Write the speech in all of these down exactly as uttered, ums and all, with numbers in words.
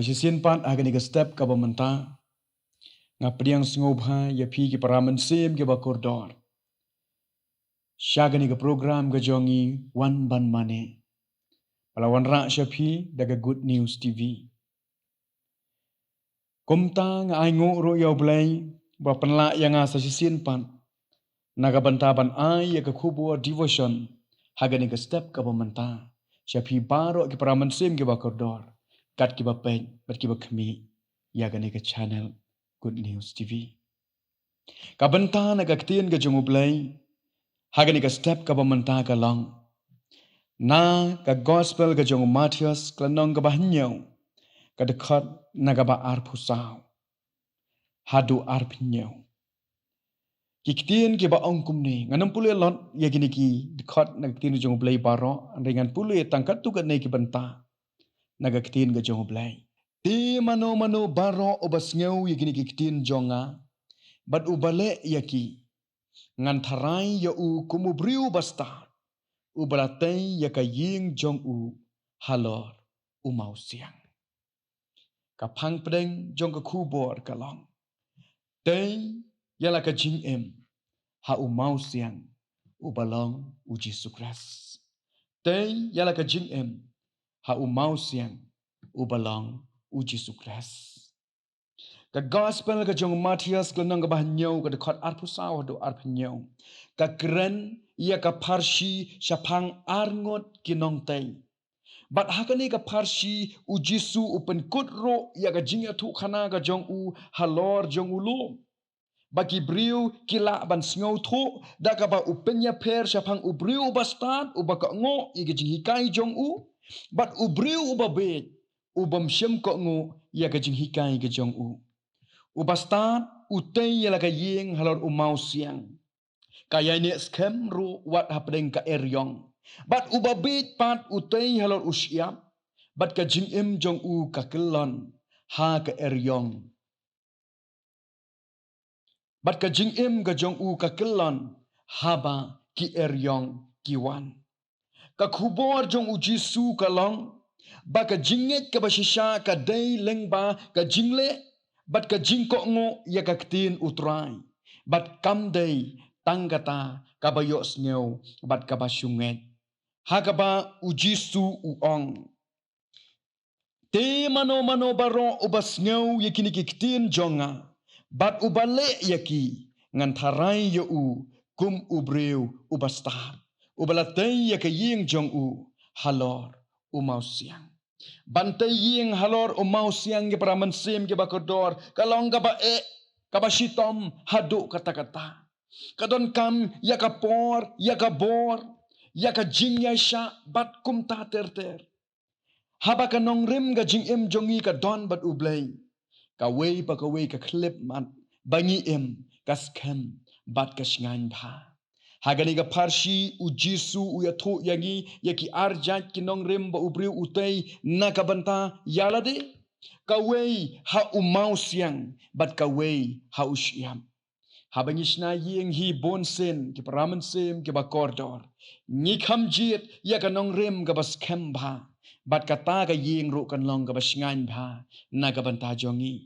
Shisien pat ha kane ka step kaba mynta, nga pdiang sngewbha ïa phi ki para mynsiem kiba kordor sha kane ka program ka jong ngi, Wan Ban Mane, ba la wanrah sha phi da ka Good News T V. Kumta nga ainguh ruh ïa U Blei ba pynlah ïa nga sa shisien pat na ka bynta ban ai ïa ka khubor devotion ha kane ka step kaba mynta sha phi baroh ki para mynsiem kiba kordor, kat kiba peit bad kiba khmih ïa kane ka channel Good News T V. Ka bynta na ka ktien ka jong U Blei ha kane ka step kaba mynta ka long na ka Gospel ka jong u Mathaios, ka lynnong kaba hynñiew, ka dkhot na kaba arphew saw haduh arphew hynñiew. Ki ktien kiba ong kumne, ngan ym pule lut ïa kine ki dkhot na ka ktien ka jong U Blei baroh, hynrei ngan pule tang katto katne ki bynta na ka ktien ka jong U Blei. Te mano mano baroh uba sngew ïa kine ki ktien jong nga bad uba leh ïa ki, ngan tharai ïa u kum u briew bastad uba la tei ïa ka ïing jong u halor u mawsiang. Ka phang pdeng jong ka khubor ka long: Tei ïa la ka jingim ha u mawsiang uba long u Jisu Khrist. Tei ïa la ka jingim ha u mawsiang uba long u Jisu Khrist. Ka Gospel ka jong u Mathaios, ka lynnong kaba hynñiew, ka dkhot arphew saw haduh arphew hynñiew, ka kren ïa ka pharshi shaphang arngut ki nongtei. Bad ha kane ka pharshi, u Jisu u pynkut ruh ïa ka jingïathuhkhana ka jong u halor jong u lum, ba ki briew ki lah ban sngewthuh da kaba u pynïapher shaphang u briew u bastad uba kohnguh ïa ka jinghikai jong u bad u briew uba bieit uba ym shym kohnguh ïa ka jinghikai ka jong u. U bastad u tei ïa la ka ïing halor u mawsiang. Ka ïaineh skhem ruh wat hapdeng ka eriong. Bad uba bieit pat u tei halor u shyiap. Bad ka jingim jong u ka kyllon ha ka eriong. Bad ka jingim ka jong u ka kyllon haba ki eriong ki wan. Ka khubor jong u Jisu ka long ba ka jingngeit kaba shisha ka dei lyngba ka jingleh bad ka jingkohnguh ïa ka ktien U Trai, bad kam dei tang kata kaba ïohsngew bad kaba shu ngeit. Ha kaba u Jisu u ong: Te mano mano baroh uba sngew ïa kine ki ktien jong nga bad uba leh ïa ki, ngan tharai ïa u kum u briew u bastad uba la tei ïa ka ïing jong u halor u mawsiang. Ban tei ïing halor u mawsiang, ki para mynsiem kiba kordor, ka long kaba eh, kaba shitom haduh katta katta. Ka donkam ïa ka por, ïa ka bor, ïa ka jingïaishah bad kumta ter ter. Haba ka nongrim ka jingim jong ngi ka don bad U Blei, kawei pa kawei ka khyllipmat ba ngi im ka skhem bad ka shngaiñ bha. Ha kane ka pharshi u Jisu u ïathuh ïa ngi ïa ki arjait ki nongrim ba u briew u tei na ka bynta ïa lade. Kawei ha u mawsiang bad kawei ha u shyiap. Haba ngi shna ïing hi bun sien, ki para mynsiem kiba kordor, ngi kham jied ïa ka nongrim kaba skhem bha, bad kata ka ïing ruh kan long kaba shngaiñ bha na ka bynta jong ngi.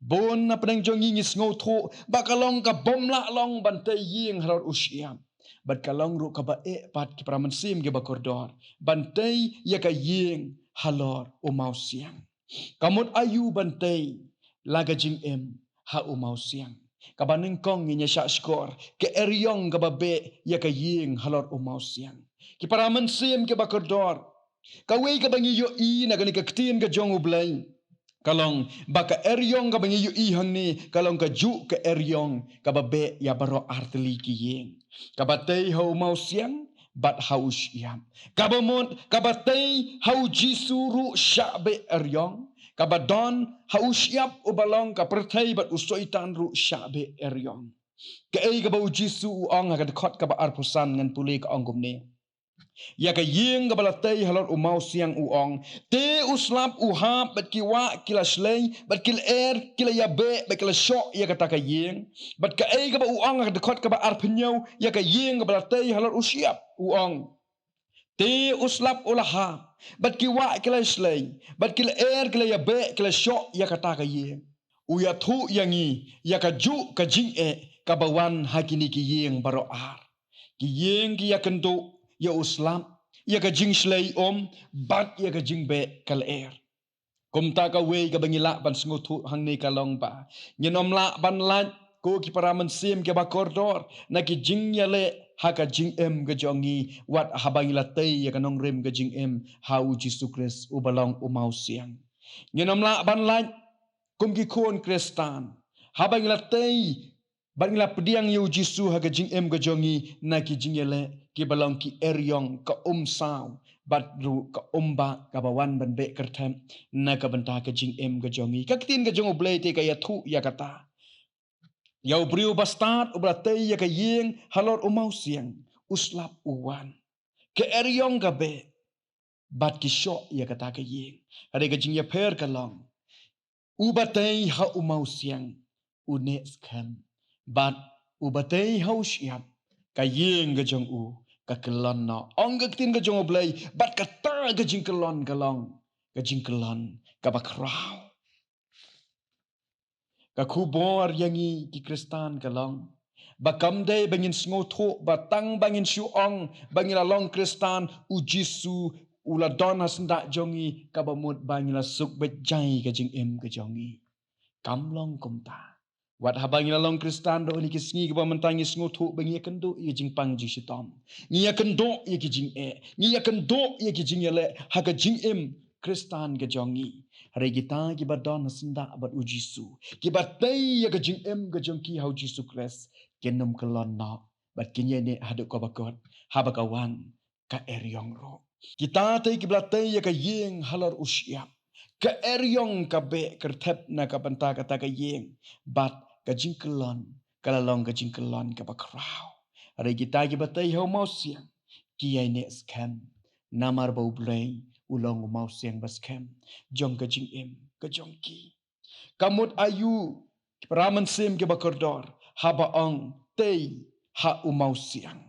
Bun na pdeng jong ngi ngi sngewthuh ba ka long ka bym lah long ban tei ïing halor u shyiap, bad ka long ruh kaba eh pat, ki para mynsiem kiba kordor, ban tei ïa ka ïing halor u mawsiang. Ka mut aïu ban tei la ka jingim ha u mawsiang? Kaba nyngkong ngin ïa shah shkor ka eriong kaba beh ïa ka ïing halor u mawsiang. Ki para mynsiem kiba kordor, kawei kaba ngi ïohi na kane ka ktien ka jong U Blei ka long ba ka eriong kaba ngi ïohi hangne ka long kajuh ka eriong kaba beh ïa baroh artylli ki ïing. Kaba tei ha u mawsiang bad ha u shyiap. Kaba mut, kaba tei ha u Jisu ruh shah beh eriong. Kaba don ha u shyiap uba long ka pyrthei bad u Soitan ruh shah beh eriong. Kaei kaba u Jisu u ong ha ka dkhot kaba arphew san, ngan pule, ka ong kumne: Ïa ka ïing kaba la tei halor u mawsiang u ong: Te u slap u hap, bad ki wah ki la shlei, bad ki lyer ki la ïabeh, bad ki la shoh ïa kata ka ïing. Bad kaei kaba u ong ha ka dkhot kaba arphew hynñiew ïa ka ïing kaba la tei halor u shyiap? U ong: Te u slap u la hap, Bad ki wah ki la shlei, bad ki lyer ki la ïabeh, ki la shoh ïa kata ka ïing. U ïathuh ïa ngi ïa kajuh ka jingeh kaba wan ha kine ki ïing baroh ar. Ki ïing ki ïakynduh ïa u slap, ïa ka jingshlei um, bad ïa ka jingbeh ka lyer. Kumta kawei kaba ngi lah ban sngewthuh hangne ka long ba ngin ym lah ban lait, ko ki para mynsiem kiba kordor, na ki jingïaleh ha ka jingim ka jong ngi, wat haba ngi la tei ïa ka nongrim ka jingim ha U Jisu Khrist uba long U Mawsiang. Ngin ym lah ban lait kum ki khun Khristan haba ngi la tei bad ngi la pdiang ïa U Jisu ha ka jingim ka jong ngi na ki jingïaleh kiba long ki eriong, ka umsaw, bad ruh ka umbah kaba wan ban beh kyrthep na ka bynta ka jingim ka jong ngi. Ka ktien ka jong U Blei te ka ïathuh ïa kata. Ïa u briew bastad uba la tei ïa ka ïing halor U Mawsiang, u slap u wan. Ka eriong ka beh, bad ki shoh ïa kata ka ïing. Hynrei ka jingïapher ka long, uba tei ha U Mawsiang u neh skhem, bad uba tei ha u shyiap, ka ïing ka jong u ka kyllon noh, ong ka ktien ka jong U Blei. Bad kata ka jingkyllon ka long ka jingkyllon kaba khraw. Ka khubor ïa ngi ki Khristan ka long ba kam dei ba ngin sngewthuh ba tang ba ngin shu ong ba ngi la long Khristan, U Jisu u la don ha syndah jong ngi, kaba mut ba ngi la suk beit jai ka jingim ka jong ngi. Kam long kumta. Wat haba ngi la long Khristan ruh ha kine ki sngi kiba mynta ngi sngewthuh ba ngi ïakynduh ïa ki jingpang jingshitom, ngi ïakynduh ïa ki jingeh, ngi ïakynduh ïa ki jingïaleh ha ka jingim Khristan ka jong ngi. Hynrei kita kiba don ha syndah bad U Jisu, kiba tei ïa ka jingim ka jong ki ha U Jisu Khrist, kin ym kyllon noh, bad kin ïaineh haduh kaba kut, haba ka wan ka eriong ruh. Kita te kiba la tei ïa ka ïing halor u shyiap, ka eriong ka beh kyrthep na ka bynta kata ka ïing, bad ka jingkyllon ka la long ka jingkyllon kaba khraw. Hynrei kita kiba tei ha U Mawsiang ki ïaineh skhem, namar ba U Blei u long U Mawsiang ba skhem jong ka jingim ka jong ki. Ka mut aïu ki para mynsiem kiba kordor haba ong tei ha U Mawsiang?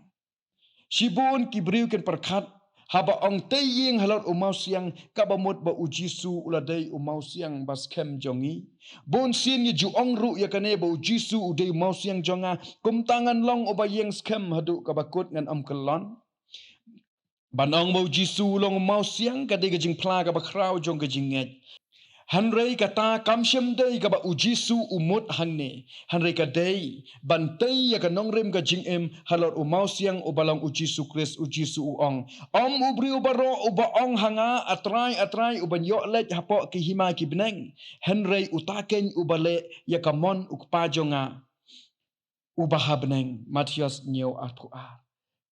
Shibun ki briew kin pyrkhat haba ong tei ïing halor U Mawsiang, kaba mut ba U Jisu u la dei U Mawsiang ba skhem jong ngi. Bun sien ngi ju ong ruh ïa kane ba U Jisu u dei U Mawsiang jong nga, kumta ngan long uba ïeng skhem haduh kaba kut, ngan ym kyllon. Ban ong ba U Jisu u long U Mawsiang ka dei ka jingphla kaba khraw jong ka jingngeit. Hynrei kata kam shym dei kaba U Jisu u mut hangne. Hynrei ka dei ban tei ïa ka nongrim ka jingim halor U Mawsiang uba long U Jisu Khrist. U Jisu u ong, ym u briew baroh uba ong ha nga, A Trai, A Trai, u ban ïoh leit hapoh ki hima ki bneng, hynrei uta keiñ uba leh ïa ka mon U Kpa jong nga uba ha bneng. Mathaios hynñiew arphew ar.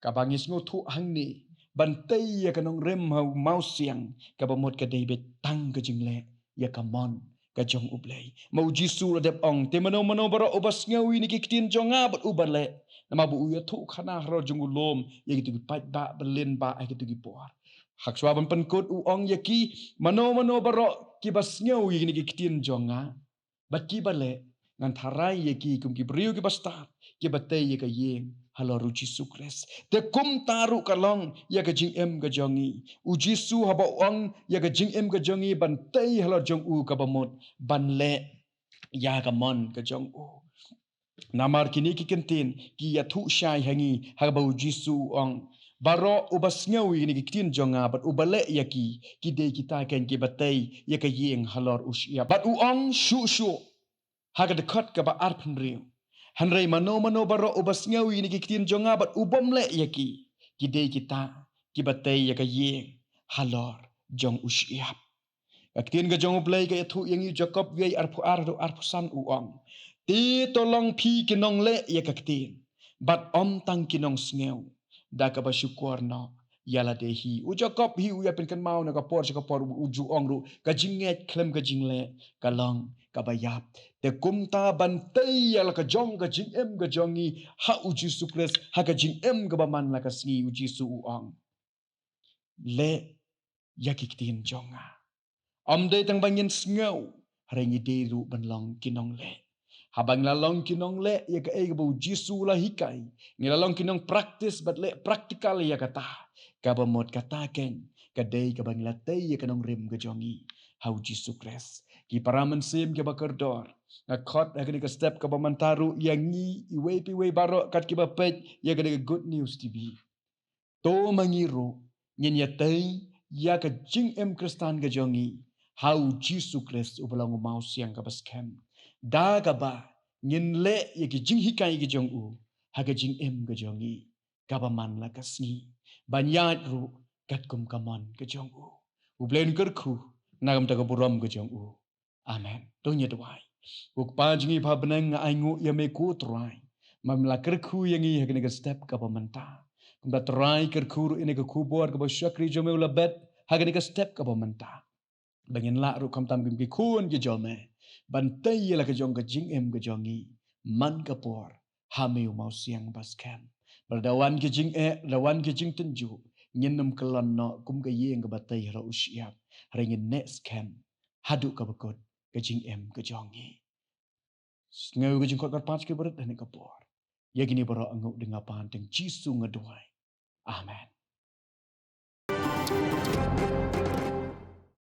Kaba ngi sngewthuh hangne, ban tei ïa ka nongrim ha U Mawsiang, kaba mut ka dei beit tang ka jingleh ïa ka mon ka jong U Blei. Ma U Jisu u la dep ong, te mano mano baroh uba sngew ïa kine ki ktien jong nga bad uba leh, namar ba u ïathuhkhana halor jong u lum ïa kito ki paidbah ba lyngba ha kito ki por. Hashwa ban pynkut u ong ïa ki, mano mano baroh kiba sngew ïa kine ki ktien jong nga bad kiba leh, ngan tharai ïa ki kum ki briew kiba stad, kiba tei ïa ka ïing halor U Jisu Khrist. Te kumta ruh ka long ïa ka jingim ka jong ngi. U Jisu haba u ong ïa ka jingim ka jong ngi ban tei halor jong u, kaba mut ban leh ïa ka mon ka jong u. Namar kine ki ktien ki ïathuh shai ha ngi, haba U Jisu u ong, baroh uba sngew ïa kine ki ktien jong nga bad uba leh ïa ki, ki dei kita keiñ kiba tei ïa ka ïing halor u shyiap. Bad u ong shuh shuh ha ka dkhot kaba arphew hynriew, hynrei mano mano baroh uba sngew ïa kine ki ktien jong nga bad u bym leh ïa ki, ki dei kita kiba tei ïa ka ïing halor jong u shyiap. Ka ktien ka jong U Blei ka ïathuh ïa ngi, Jakob wei arphew ar haduh arphew san u ong, te to long phi ki nongleh ïa ka ktien, bad ym tang ki nongsngew, da kaba shukor noh ïa lade hi. U Jakob hi u ïa pynkynmaw na ka por sha ka por, u ju ong ruh ka jingngeit khlem ka jingleh ka long kaba ïap. Te kumta ban tei ïa la ka jong ka jingim ka jong ngi ha U Jisu Khrist, ha ka jingim kaba man la ka sngi, U Jisu u ong, leh ïa ki ktien jong nga. Ym dei tang ba ngin sngew, hynrei ngi dei ruh ban long ki nongleh. Haba ngi la long ki nongleh ïa kaei kaba U Jisu u la hikai, ngi la long ki nongpraktis bad leh praktikal ïa kata, kaba mut kata keiñ ka dei kaba ngi la tei ïa ka nongrim ka jong ngi ha u Jisu Khrist. Ki para mynsiem kiba kordor, nga khot ha kane ka step kaba mynta ruh ïa ngi iwei pa iwei baroh kat kiba peit ïa kane ka Good News T V. To ma ngi ruh ngin ïa tei ïa ka jingim Khristan ka jong ngi ha u Jisu Khrist uba long u mawsiang kaba skhem. Da kaba ngin leh ïa ki jinghikai ki jong u ha ka jingim ka jong ngi kaba man la ka sngi, ban ïaid ruh katkum ka mon ka jong u. U Blei un kyrkhu na ka bynta ka burom ka jong u. Amen. To ngin ïa duwai. Ko Kpa jong ngi ba ha bneng, nga ainguh ïa me ko Trai, ba me la kyrkhu ïa ngi ha kane ka step kaba mynta. Kumta Trai, kyrkhu ruh ïa kane ka khubor kaba shakri jong me u la bet ha kane ka step kaba mynta, ba ngin lah ruh khamtam kum ki khun ki jong me ban tei ïa la ka jong ka jingim ka jong ngi man ka por ha me u mawsiang ba skhem. Ba lada wan ki jingeh, lada wan ki jingtynjuh, ngin ym kyllon noh kum ka ïing kaba tei halor u shyiap, hynrei ngin neh skhem haduh kaba kut ka jingim ka jong ngi. Sngew ka jingkhot kyrpad ki barit ha kane ka por. Ïa kine baroh nga ong da u kyrteng Jisu nga duwai. Amen.